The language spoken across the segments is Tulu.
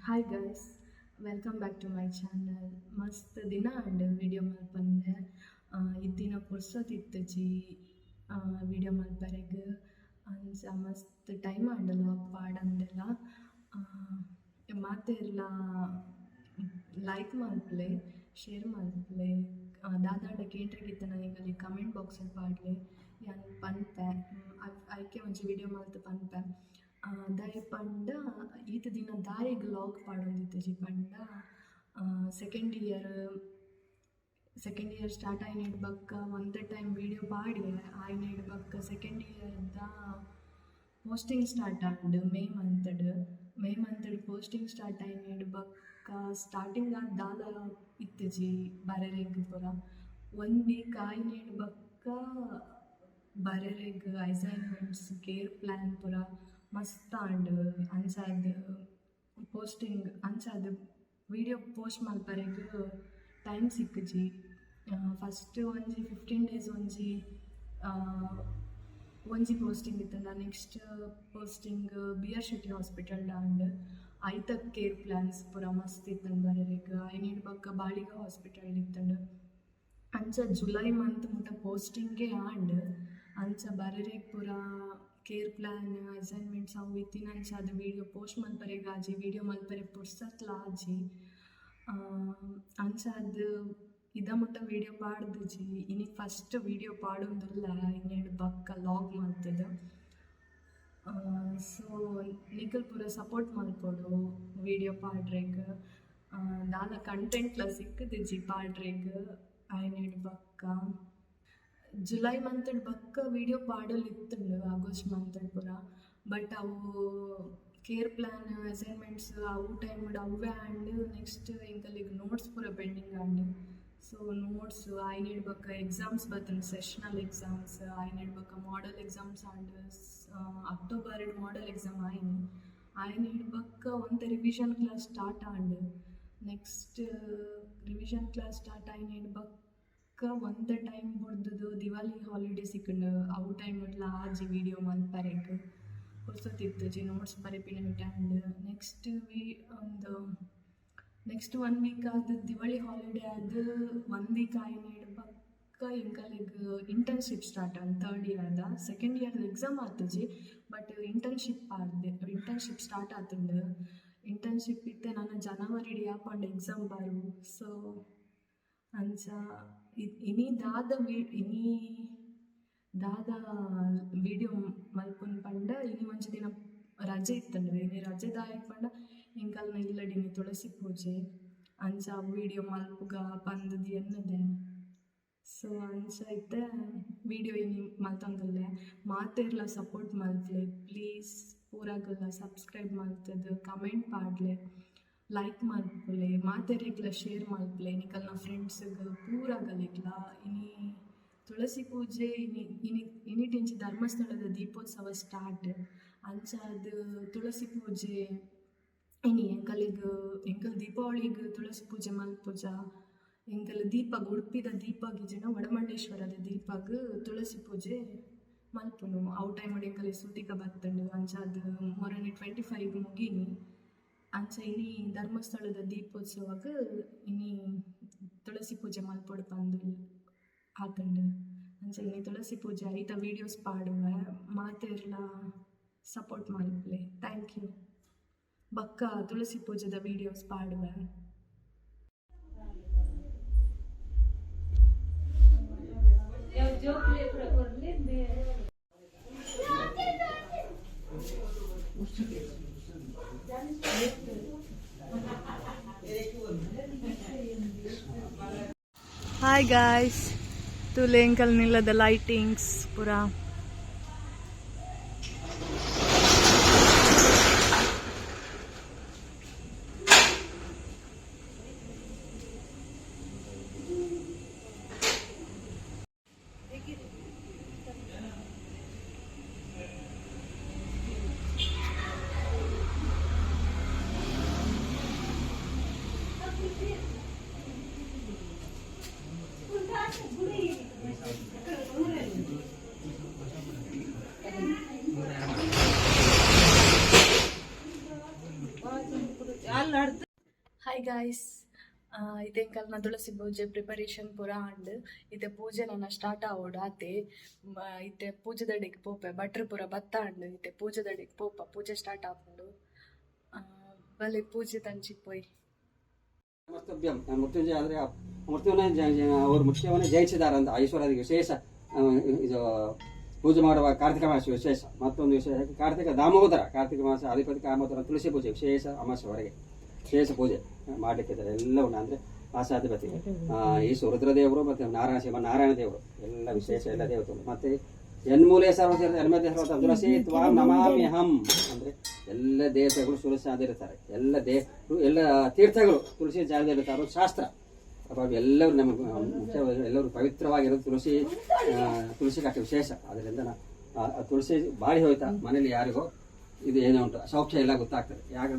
Hi guys, welcome back to my channel. ಮಸ್ತ್ ದಿನ ಆಂಡ್ ವಿಡಿಯೋ ಮಲ್ಪಂದೆ. ಇತ್ತಿನ ಪುರ್ಸೊತ್ ಇತ್ತುಜಿ ವಿಡಿಯೋ ಮಲ್ಪರೆಗ್. ಅಂಚ ಮಸ್ತ್ ಟೈಮ್ ಆಂಡ್ ಲಾಗ್ ಪಾಡಂದೆಲ. ಮಾತೆರ್ಲ ಲೈಕ್ ಮಲ್ಪುಲೆ, ಶೇರ್ ಮಲ್ಪುಲೆ. ದಾದಾಂಡ ಕೇಂಡ್ರೆಗಿತ್ತನ ನಿಗಲಿ ಕಮೆಂಟ್ ಬಾಕ್ಸ್ ಪಾಡ್ಲೆ, ಯಾನ್ ಪನ್ಪೆ. ಐಕೆ ಒಂಜಿ ವಿಡಿಯೋ ಮಲ್ತ್ ಪನ್ಪೆ. ದಾಯೆ ಪಂಡ ಈತ್ ದಿನ ದಾಯೆಗ್ ಲಾಗ್ ಪಾಡೊಂದಿತ್ತಿಜಿ ಪಂಡ, ಸೆಕೆಂಡ್ ಇಯರ್ ಸ್ಟಾರ್ಟ್ ಆಯಿನೆಡ್ ಬೊಕ್ಕ ಒಂತೆ ಟೈಮ್ ವಿಡಿಯೋ ಪಾಡ್ಯೆ. ಆಯಿನೆಡ್ ಬೊಕ್ಕ ಸೆಕೆಂಡ್ ಇಯರ್ದ ಪೋಸ್ಟಿಂಗ್ ಸ್ಟಾರ್ಟ್ ಆಂಡ್ ಮೇ ಮಂತ್ಡ್. ಮೇ ಮಂತ್ಡ್ ಪೋಸ್ಟಿಂಗ್ ಸ್ಟಾರ್ಟ್ ಆಯಿನೆಡ್ ಬೊಕ್ಕ ಸ್ಟಾರ್ಟಿಂಗ್ ಆದ್ ದಾಲ ಇತ್ತಿಜಿ ಬರೆರೆಗ್ ಪೂರ. ಒನ್ ವೀಕ್ ಆಯಿನೆಡ್ ಬೊಕ್ಕ ಬರೆರೆಗ್ ಅಸೈನ್ಮೆಂಟ್ಸ್, ಕೇರ್ ಪ್ಲಾನ್ ಪೂರ ಮಸ್ತ್ ಆಂಡ್. ಅಂಚಾದ್ ಪೋಸ್ಟಿಂಗ್, ಅಂಚಾದ್ ವಿಡಿಯೋ ಪೋಸ್ಟ್ ಮಲ್ಪರೆಗ್ ಟೈಮ್ ಸಿಕ್ಕುಜಿ. ಫಸ್ಟ್ ಒಂಜಿ 15 ಡೇಸ್ ಒಂಜಿ ಒಂಜಿ ಪೋಸ್ಟಿಂಗ್ ಇತ್ತುಂಡ, ನೆಕ್ಸ್ಟ್ ಪೋಸ್ಟಿಂಗ್ ಬಿ ಆರ್ ಶೆಟ್ಟಿ ಹಾಸ್ಪಿಟಲ್ ಆಂಡ್. ಐತ ಕೇರ್ ಪ್ಲಾನ್ಸ್ ಪೂರ ಮಸ್ತ್ ಇತ್ತುಂಡು ಬರೆರೆಗ್. ಐನೆಡ್ ಬೊಕ್ಕ ಬಾಳಿಗ ಹಾಸ್ಪಿಟಲ್ ಇತ್ತುಂಡು. ಅಂಚ ಜುಲೈ ಮಂತ್ ಮುಟ ಪೋಸ್ಟಿಂಗೇ ಆಂಡ್. ಅಂಚ ಬರೆರೆಗ್ ಪೂರ ಕೇರ್ ಪ್ಲಾನ್, ಅಸೈನ್ಮೆಂಟ್ಸ್ ಅವು ಇತ್ತಿನಂಚ ಅದು ವಿಡಿಯೋ ಪೋಸ್ಟ್ ಮಲ್ಪರೆಗ್ ಆಜಿ, ವಿಡಿಯೋ ಮಲ್ಪರೆ ಪುರ್ಸತ್ಲ ಆಜಿ. ಅಂಚಾದ್ ಇದ ಮುಟ್ಟ ವಿಡಿಯೋ ಪಾಡ್ದಿಜಿ. ಇನಿ ಫಸ್ಟ್ ವಿಡಿಯೋ ಪಾಡೊಂದುಲ್ಲ ಇನೇಡ್ ಬೊಕ್ಕ ಲಾಗ್ ಮಲ್ತುದು. ಸೊ ನಿಕುಲು ಪೂರ ಸಪೋರ್ಟ್ ಮಲ್ಪೊಡು ವಿಡಿಯೋ ಪಾಡ್ರೆಗ್. ದಾಲ ಕಂಟೆಂಟ್ಲ ಸಿಕ್ಕುದಿಜಿ ಪಾಡ್ರೆಗ್. ಐನೆಡ್ ಬೊಕ್ಕ ಜುಲೈ ಮಂತ್ ಬೊಕ್ಕ ವಿಡಿಯೋ ಪಾಡೊಲಿ ಇತ್ತುಂಡು, ಆಗಸ್ಟ್ ಮಂತ್ ಪೂರ. ಬಟ್ ಅವು ಕೇರ್ ಪ್ಲಾನ್, ಅಸೈನ್ಮೆಂಟ್ಸ್ ಅವು ಟೈಮ್ ಅವ್ವೆ ಆಂಡ್. ನೆಕ್ಸ್ಟ್ ಎಂಕಲೆಗ್ ನೋಟ್ಸ್ ಪೂರ ಪೆಂಡಿಂಗ್ ಆಂಡ್. ಸೊ ನೋಟ್ಸ್ ಐನೆಡ್ ಬೊಕ್ಕ ಎಕ್ಸಾಮ್ಸ್ ಬತ್ತುಂಡು, ಸೆಷನಲ್ ಎಕ್ಸಾಮ್ಸ್. ಐನೆಡ್ ಬೊಕ್ಕ ಮಾಡೆಲ್ ಎಕ್ಸಾಮ್ಸ್ ಆಂಡ್. ಅಕ್ಟೋಬರ್ ಮಾಡೆಲ್ ಎಕ್ಸಾಮ್ ಆಯಿನಿ. ಐನೆಡ್ ಬೊಕ್ಕ ಒಂತೆ ರಿವಿಷನ್ ಕ್ಲಾಸ್ ಸ್ಟಾರ್ಟ್ ಆಂಡ್. ನೆಕ್ಸ್ಟ್ ರಿವಿಷನ್ ಕ್ಲಾಸ್ ಸ್ಟಾರ್ಟ್ ಆಯಿನೆಡ್ ಬೊಕ್ಕ ಒಂತೆ ಟೈಮ್ ಬುಡ್ದುದು ದಿವಾಲಿ ಹಾಲಿಡೇ ಸಿಕ್ಕುಂಡು. ಅವು ಟೈಮ್ ಡ್ಲ ಆಜಿ ವಿಡಿಯೋ ಮಲ್ಪರೆಗ್ ಪುರ್ಸೊತ್ ಇತ್ತುಜಿ, ನೋಟ್ಸ್ ಬರೆಪಿನ ಆಂಡ್. ನೆಕ್ಸ್ಟ್ ವಿ ಒಂದು ನೆಕ್ಸ್ಟ್ ಒನ್ ವೀಕ್ ಆದ್ ದಿವಾಳಿ ಹಾಲಿಡೇ ಆದ್ ಒನ್ ವೀಕ್ ಆಯಿನೆಡ್ ಬೊಕ್ಕ ಎಂಕಲೆಗ್ ಇಂಟರ್ನ್ಶಿಪ್ ಸ್ಟಾರ್ಟ್ ಆಂಡ್ ಥರ್ಡ್ ಇಯರ್ದ. ಸೆಕೆಂಡ್ ಇಯರ್ ಎಕ್ಸಾಮ್ ಆತುಜಿ, ಬಟ್ ಇಂಟರ್ನ್ಶಿಪ್ ಆದ್ ಇಂಟರ್ನ್ಶಿಪ್ ಸ್ಟಾರ್ಟ್ ಆತುಂಡು. ಇಂಟರ್ನ್ಶಿಪ್ ಇತ್ತೆ ನನ ಜನವರಿಡ್ ಯಾಪಂಡ ಎಕ್ಸಾಮ್ ಬರು. ಸೊ ಅಂಚ ಇನಿ ದಾದ ವಿ ಇನಿ ದಾದ ವಿಡಿಯೋ ಮಲ್ಪುನು ಪಂಡ, ಇನಿ ಒಂಜಿ ದಿನ ರಜೆ ಇತ್ತುಂಡು. ಇನಿ ರಜೆ ದಾಯೆಗ್ ಪಂಡ, ಎಂಕಲ್ನ ಇಲ್ಲಡ್ ಇನಿ ತುಳಸಿ ಪೂಜೆ. ಅಂಚ ವಿಡಿಯೋ ಮಲ್ಪುಗ ಪಂದ್ ಎನ್ನುದೆ. ಸೊ ಅಂಚ ಇತ್ತೆ ವಿಡಿಯೋ ಇನಿ ಮಲ್ತೊಂದುಲ್ಲೆ. ಮಾತೆರ್ಲ ಸಪೋರ್ಟ್ ಮಲ್ಪುಲೆ ಪ್ಲೀಸ್. ಪೂರಗುಲ ಸಬ್ಸ್ಕ್ರೈಬ್ ಮಲ್ತುದು ಕಮೆಂಟ್ ಪಾಡ್ಲೆ, ಲೈಕ್ ಮಲ್ಪುಲೆ, ಮಾತೆರೆಗ್ಲ ಶೇರ್ ಮಲ್ಪುಲೆ ನಿಕಲ್ನ ಫ್ರೆಂಡ್ಸ್ ಪೂರಗಲೆಗ್ಲ. ಇನಿ ತುಳಸಿ ಪೂಜೆ. ಇನಿ ಇನಿ ಇನಿಟಿಂಚಿ ಧರ್ಮಸ್ಥಳದ ದೀಪೋತ್ಸವ ಸ್ಟಾರ್ಟ್. ಅಂಚಾದ್ ತುಳಸಿ ಪೂಜೆ ಇನಿ. ಎಂಕಲೆಗ್ ಎಂಕಲ್ ದೀಪಾವಳಿಗ್ ತುಳಸಿ ಪೂಜೆ ಮಲ್ಪುಜ. ಎಂಕಲ್ ದೀಪಗ್, ಉಡುಪಿದ ದೀಪಗ್ ಇಜ್ಜಿಂಡ ವಡಮಂಡೇಶ್ವರದ ದೀಪಗ್ ತುಳಸಿ ಪೂಜೆ ಮಲ್ಪುನು. ಅವು ಟೈಮ್ ಎಂಕಲೆಗ್ ಸೂತಿಕ ಬತ್ತುಂಡು. ಅಂಚಾದ್ ಮೊರನಿ 25 ಮುಗೀನಿ. ಅಂಚ ಇನಿ ಧರ್ಮಸ್ಥಳದ ದೀಪೋತ್ಸವಗ್ ಇನಿ ತುಳಸಿ ಪೂಜೆ ಮಲ್ಪೊಡು ಪಂದ್ ಆತುಂಡು. ಅಂಚ ಇನಿ ತುಳಸಿ ಪೂಜೆ, ಐತ ವೀಡಿಯೋಸ್ ಪಾಡುವೆ. ಮಾತೆರ್ಲ ಸಪೋರ್ಟ್ ಮಲ್ಪುಲೆ. Thank you. ಬೊಕ್ಕ ತುಳಸಿ ಪೂಜೆದ ವೀಡಿಯೋಸ್ ಪಾಡುವೆ. ಹಾಯ್ ಗಾಯ್ಸ್, ತೂಲೆ ಎಂಕಲ್ ನಿಲ್ಲದ ಲೈಟಿಂಗ್ಸ್ ಪೂರ. ಹಾಯ್ ಗಾಯ್ಸ್, ಇತ್ತೆ ಎಂಕಲ್ನ ತುಳಸಿ ಪೂಜೆ ಪ್ರಿಪರೇಷನ್ ಪೂರ ಆಂಡ್. ಇತ್ತೆ ಪೂಜೆ ನನ ಸ್ಟಾರ್ಟ್ ಆವೊಡು ಆತೆ. ಇತ್ತೆ ಪೂಜೆದಡೆಗ್ ಪೋಪೆ. ಭಟ್ರು ಪೂರ ಬತ್ತಾಂಡ್. ಇತ್ತೆ ಪೂಜೆದಡೆಗ್ ಪೋಪ. ಪೂಜೆ ಸ್ಟಾರ್ಟ್ ಆಪುಂಡು. ಬಲೆ ಪೂಜೆದಂಚಿ ಪೋಯಿ. ನಮಸ್ತುಭ್ಯಂ. ಮೃತ್ಯುಂಜಯ ಅಂದರೆ ಮೃತ್ಯುವನ್ನೇ ಅವರು ಮೃತ್ಯುವನ್ನೇ ಜಯಿಸಿದ್ದಾರೆ ಅಂತ ಐಶ್ವರ್ಯದ ವಿಶೇಷ. ಇದು ಪೂಜೆ ಮಾಡುವ ಕಾರ್ತಿಕ ಮಾಸ ವಿಶೇಷ. ಮತ್ತೊಂದು ವಿಶೇಷ, ಕಾರ್ತಿಕ ದಾಮೋದರ, ಕಾರ್ತಿಕ ಮಾಸ ಅಧಿಪತಿ ದಾಮೋದರ ತುಳಸಿ ಪೂಜೆ ವಿಶೇಷ. ಅಮಾಸೆವರೆಗೆ ವಿಶೇಷ ಪೂಜೆ ಮಾಡಲಿಕ್ಕೆ ಎಲ್ಲವನ್ನ, ಅಂದರೆ ಮಾಸಾಧಿಪತಿ ಈ ರುದ್ರದೇವರು ಮತ್ತು ನಾರಾಯಣ, ಶಿವ ನಾರಾಯಣ ದೇವರು, ಎಲ್ಲ ವಿಶೇಷ ಎಲ್ಲ ದೇವತೆಗಳು. ಮತ್ತೆ ಯನ್ಮೂಲೆ ಸರ್ವ ಯನ್ಮಧ್ಯೆ ಸರ್ವ ತುಳಸಿ ತ್ವಾಂ ನಮಾಮ್ಯಹಂ. ಅಂದ್ರೆ ಎಲ್ಲ ದೇವತೆಗಳು ತುಳಸಿ ಇರ್ತಾರೆ. ಎಲ್ಲ ಎಲ್ಲ ತೀರ್ಥಗಳು ತುಳಸಿ ಜಾಗದಲ್ಲಿ ಇರ್ತಾರೆ. ಶಾಸ್ತ್ರ ಅಪ್ಪ ಎಲ್ಲರೂ ನಮಗೆ ಮುಖ್ಯವಾಗಿ ಎಲ್ಲರೂ ಪವಿತ್ರವಾಗಿರೋದು ತುಳಸಿ. ತುಳಸಿ ಕಟ್ಟೆ ವಿಶೇಷ. ಅದರಿಂದ ಆ ತುಳಸಿ ಬಾಡಿ ಹೋಯ್ತಾ ಮನೇಲಿ ಯಾರಿಗೋ ಇದು ಏನೋ ಉಂಟು ಸೌಖ್ಯ ಎಲ್ಲ ಗೊತ್ತಾಗ್ತದೆ. ಯಾಕೆ?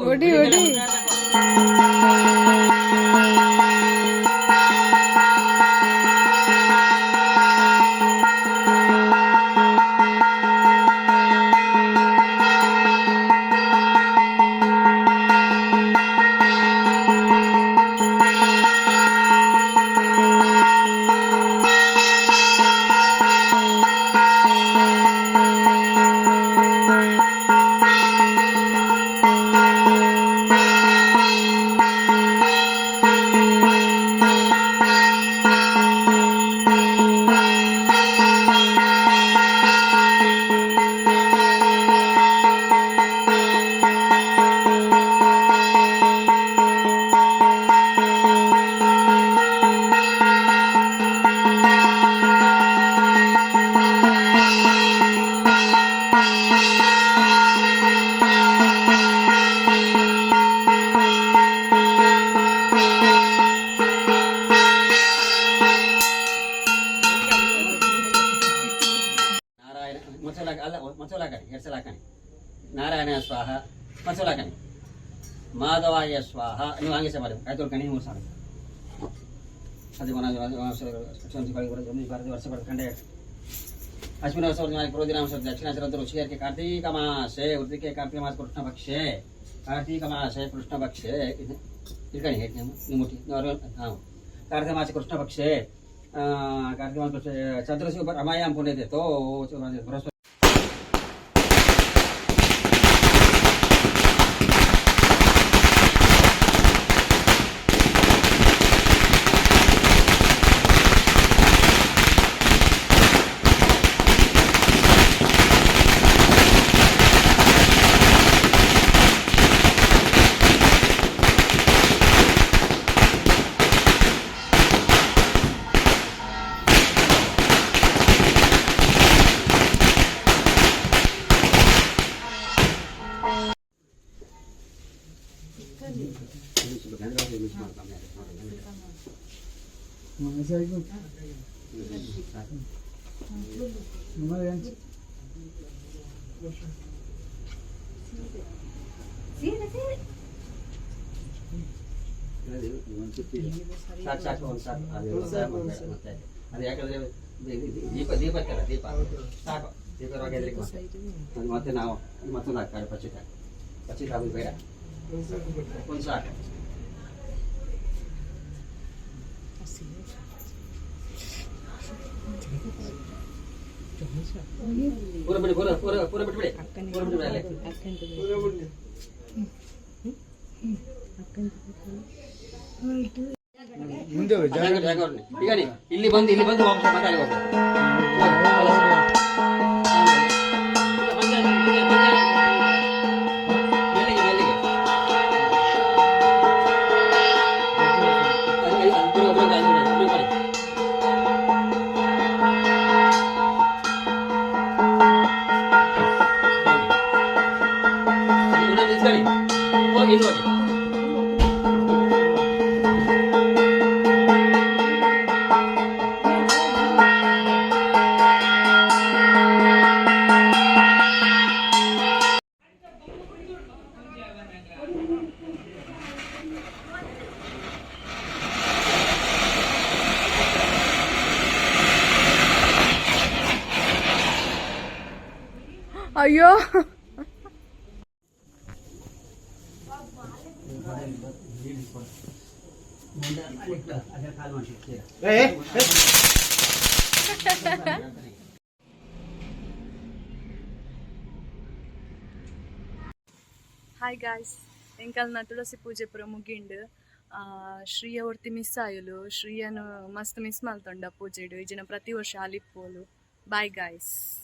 ಹೊಡಿ ಹೊಡಿ. ನಾರಾಯಣ ಮಸಲ ಅಲ್ಲ, ಮಸಲ ಹಾಕಣಿ, ಎರಡು ಸಲ ಹಾಕಣಿ. ನಾರಾಯಣ ಸ್ವಾಹ, ಮಸಲ ಹಾಕಣಿ. ಮಾಧವಾಯ ಸ್ವಾಹ. ನೀವು ಹಂಗೆ ಸಹ ಮಾಡಿ. ಕೈ ತೊಳ್ಕಣಿ ಮೂರು ಸಾವಿರ ಅದೇ ವರ್ಷ ಕಂಡೆ ಅಶ್ವಿನ ವರ್ಷ ಕ್ರೋಧಿನಾಮ ದಕ್ಷಿಣ ರುಚಿಯರ್ಕೆ ಕಾರ್ತೀಕ ಮಾಸೆ ವೃತ್ತಿಕೆ ಕಾರ್ತಿಕ ಮಾಸ ಕೃಷ್ಣ ಪಕ್ಷೆ, ಕಾರ್ತೀಕ ಮಾಸೆ ಕೃಷ್ಣ ಪಕ್ಷೆ. ಇದು ಇಳ್ಕಣಿ ನಿಮ್ಮ ಹಾಂ ಕಾರ್ತಿಕ ಮಾಸ ಕೃಷ್ಣ ಪಕ್ಷೆ, ಕಾರ್ತಿಕ ಮಾಸ ಕೃಷ್ಣ ಚಂದ್ರಶಿವ ರಮಾಯಾಮ್ ಪುಣ್ಯತೆ ತೋ ಬೃಹಸ್ಪತಿ. ಸಾಕು ಸಾಕು, ಒಂದು ಸಾಕು. ಅದು ಮತ್ತೆ ಅದು ಯಾಕಂದ್ರೆ ಇದು ದೀಪ ದೀಪ ಇತ್ತಲ್ಲ, ದೀಪ ಸಾಕು. ದೀಪ ಇರುವಾಗ ಹೆದರಿಕೆ ಮತ್ತೆ ಅದು ಮತ್ತೆ ನಾವು ಮತ್ತೊಂದು ಹಾಕ್ತಾರೆ. ಪಚ್ಚಿತ ಪಚ್ಚಿತ ಆಗೋದು ಬೇಡ, ಒಂದು ಸಾಕು. ಪೂರ ಬಿಡಿ, ಪೂರ ಪೂರ ಪೂರ ಬಿಟ್ಬಿಡಿ, ಪೂರ ಬಿಟ್ಬಿಡಿ ಅಲ್ಲೇ. ಮುಂದೆ ಹೋಗಿ. ಜಾಗ ಜಾಗ ಹೊರಡಿ. ಈಗ ನೀ ಇಲ್ಲಿ ಬಂದು, ಇಲ್ಲಿ ಬಂದು ವಾಪಸ್ ಮತ್ತೆ ಅಲ್ಲಿಗೆ ಹೋಗು. ಮೆಲ್ಲಿಗೆ ಮೆಲ್ಲಿಗೆ. ಅಲ್ಲಿ, ಅಲ್ಲಿ, ಅಲ್ಲಿ, ಅಲ್ಲಿ, ಅಲ್ಲಿ, ಅಲ್ಲಿ, ಅಲ್ಲಿ, ಅಲ್ಲಿ. ಹಿಂದೆ ಹೋಗಿ. ಅಯ್ಯೋ. ಹಾಯ್ ಗಾಯ್ಸ್, ಎಂಕಲ್ನ ತುಳಸಿ ಪೂಜೆ ಪೂರ ಮುಗಿಂಡ್. ಶ್ರೀಯ ಒರ್ತಿ ಮಿಸ್ ಆಯಲು. ಶ್ರೀಯನು ಮಸ್ತ್ ಮಿಸ್ ಮಲ್ತೊಂಡ ಪೂಜೆಡು. ಈ ಜನ ಪ್ರತಿ ವರ್ಷ ಅಲಿಪ್ಪೋಲು. Bye guys.